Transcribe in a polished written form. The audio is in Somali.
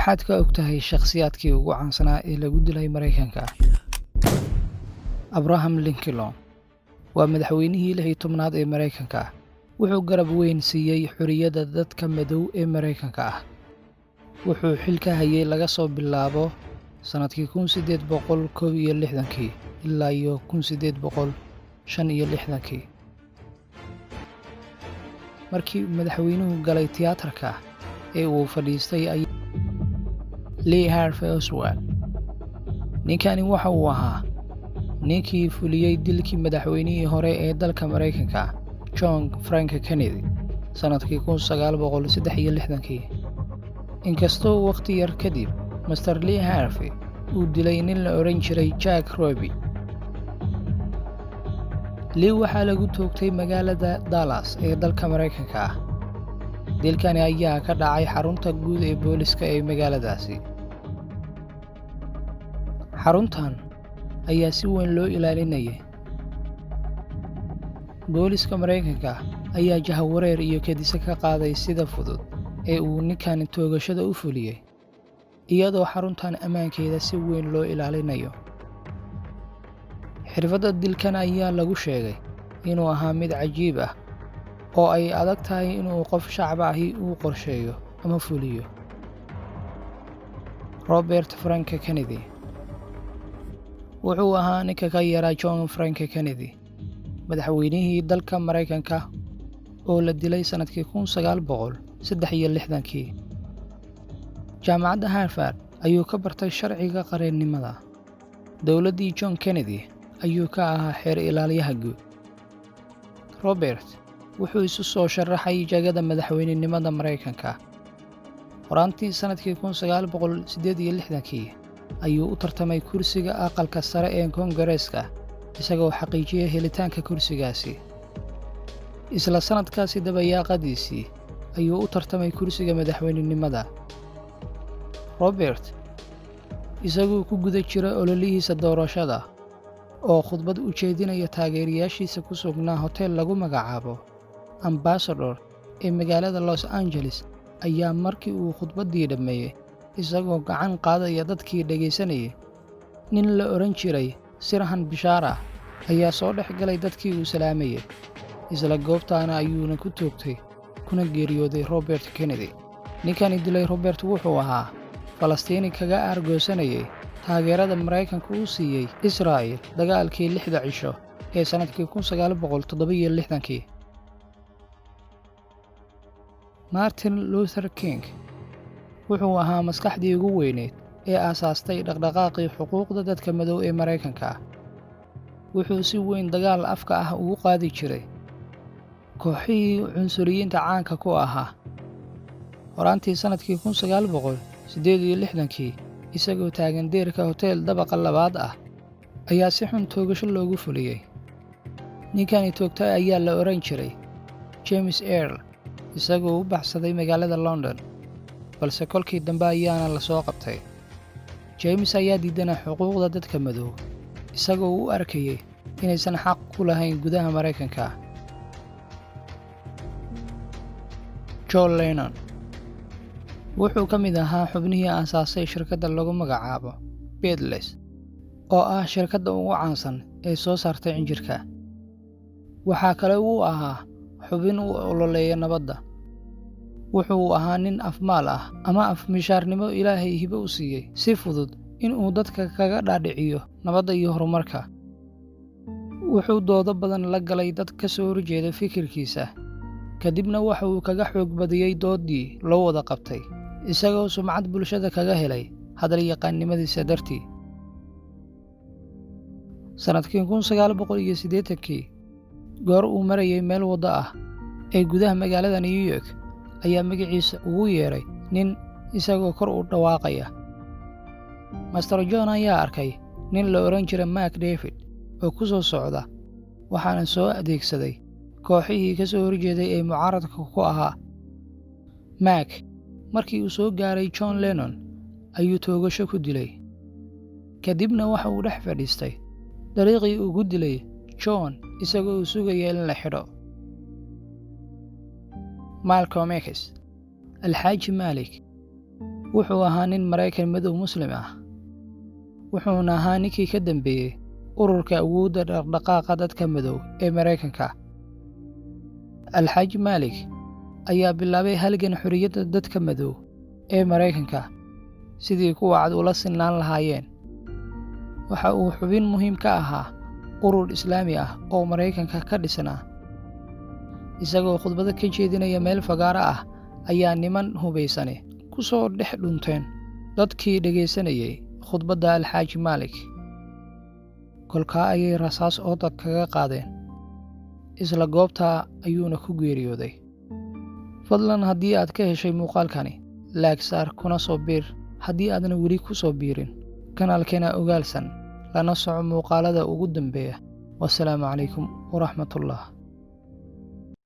Maxaad ka ogtahay shakhsiyaadkii ugu caansanaa ee lagu dilay Maraykanka? Abraham Lincoln waa madaxweynihii 16aad ee Maraykanka. Wuxuu garab weyn siiyey xorriyadda dadka madow ee Maraykanka ah. Wuxuu xilka hayay laga soo bilaabo sannadkii 1861-kii ilaa iyo 1865-kii. Markii madaxweynuhu galay tiyaatarka ee uu fadhiistay ay Lee Harvey Oswald. Ninkani waxa uu ahaa ninkii fuliyey dilkii madaxweynihii hore ee dalka Maraykanka, John Frank Kennedy, sannadkii 1963-kii. Inkastoo wakhti yar kadib Mister Lee Harvey uu dilay nin la odhan jiray Jack Ruby. Lee waxaa lagu toogtay magaalada Dallas ee dalka Maraykanka ah. Dilkani ayaa ka dhacay xarunta guud ee booliska ee magaaladaasi. Xaruntan ayaa si weyn loo ilaalinayay. Booliska Maraykanka ayaa jahawareer iyo kedise ka qaaday sida fudud ee uu ninkan toogashada u fuliyey, iyadoo xaruntan ammaankeeda si weyn loo ilaalinayo. Xirfadda dilkan ayaa lagu sheegay inuu ahaa mid cajiib ah oo ay adag tahay inuu qof shacab ahi uu qorsheeyo ama fuliyo. Robert Frank Kennedy wuxuu ahaa ninka ka yaraa John Frank Kennedy, madaxweynihii dalka Maraykanka oo la dilay sannadkii 1963-kii. Jaamacadda Harvard ayuu ka bartay sharciga qareennimada. Dowladdii John Kennedy ayuu ka ahaa xeer ilaaliyaha guud. Robert wuxuu isu soo sharaxay jagada madaxweynenimada Maraykanka. Horaantii sannadkii 1968-kii ayuu u tartamay kursiga Aqalka Sare ee Koongareeska, isagoo xaqiijiyey helitaanka kursigaasi. Isla sannadkaasi dabayaaqadiisii ayuu u tartamay kursiga madaxweynenimada. Robert isagoo ku guda jira ololihiisa doorashada oo khudbad u jeedinaya taageerayaashiisa ku sugnaa hotel lagu magacaabo Ambassador ee magaalada Los Angeles ayaa markii uu khudbaddii dhammeeyey, isagoo gacan qaadaya dadkii dhegaysanayay, nin la odhan jiray Sirhan Bishaara ayaa soo dhex galay dadkii uu salaamayay. Isla goobtaana ayuuna ku toogtay kuna geeriyooday Robert Kennedy. Ninkani dilay Robert wuxuu ahaa Falastiini kaga aargoosanayay taageerada Maraykanka uu siiyey Israa'il dagaalkii 6da cisho ee sannadkii 1967-kii. Martin Luther King wuxuu ahaa maskaxdii ugu weyneyd ee aasaastay dhaqdhaqaaqii xuquuqda dadka madow ee Maraykanka. Wuxuu si weyn dagaal afka ah ugu qaadi jiray kooxihii cunsuriyiinta caanka ku ahaa. Horaantii sannadkii 1968-kii, isagoo taagan deerka hotel dabaqa labaad ah ayaa si xun toogasho loogu fuliyey. Ninkani toogtay ayaa la odhan jiray James Earl, isagoo u baxsaday magaalada London, balse kolkii dambe ayaana la soo qabtay. James ayaa diidanaa xuquuqda dadka madow, isagoo u arkayay inaysan xaq ku lahayn gudaha Maraykanka. John Lennon wuxuu ka mid ahaa xubnihii aasaasay shirkadda lagu magacaabo Beatles, oo ah shirkadda ugu caansan ee soo saartay cinjirka. Waxaa kale uu ahaa xubin u ololeeya nabadda. Wuxuu ahaa nin afmaal ah ama afmishaarnimo Ilaahay hibo u siiyey si fudud in uu dadka kaga dhaadhiciyo nabadda iyo horumarka. Wuxuu doodo badan la galay dad ka soo horjeeda fikirkiisa, kadibna waxa uu kaga xoog badiyey dooddii loo wada qabtay, isagoo sumcad bulshada kaga helay hadalyaqaannimadiisa dartii. Sannadkii 1980-kii, goor uu marayay meel waddo ah ee gudaha magaalada New York ayaa magaciisa ugu yeedhay nin isagoo kor u dhawaaqaya. Mister John ayaa arkay nin la odhan jiray Mark David oo ku soo socda, waxaana soo adeegsaday kooxihii ka soo horjeeday ee mucaaradka ku ahaa. Mark markii uu soo gaaray John Lennon ayuu toogasho ku dilay. Kadibna waxa uu dhex fadhiistay dariiqii uu ku dilay John, isagoo uu sugaya in la xidho. Malcolm X, Alxaaji Maalik, Wuxuu ahaa nin Maraykan madow Muslim ah, wuxuuna ahaa ninkii ka dambeeyey ururka awoodda dhaqdhaqaaqa dadka madow ee Maraykanka. Alxaaji Maalik ayaa bilaabay halgan xorriyadda dadka madow ee Maraykanka sidii kuwa cad ula sinaan lahaayeen. Waxa uu xubin muhiim ka ahaa urur Islaami ah oo Maraykanka ka dhisnaa. Isagoo khudbado ka jeedinaya meel fagaaro ah ayaa niman hubaysani ku soo dhex dhunteen dadkii dhegaysanayay khudbadda Alxaaji Maalik. Kolkaa ayay rasaas ooda kaga qaadeen. Isla goobtaa ayuuna ku geeriyooday. Fadlan haddii aad ka heshay muuqaalkani, like saar kuna soo biir haddii aadan weli ku soo biirin kanaalkeena Ogaalsan, lana soco muuqaalada ugu dambeeya. Wasalaamu calaykum waraxmatullah.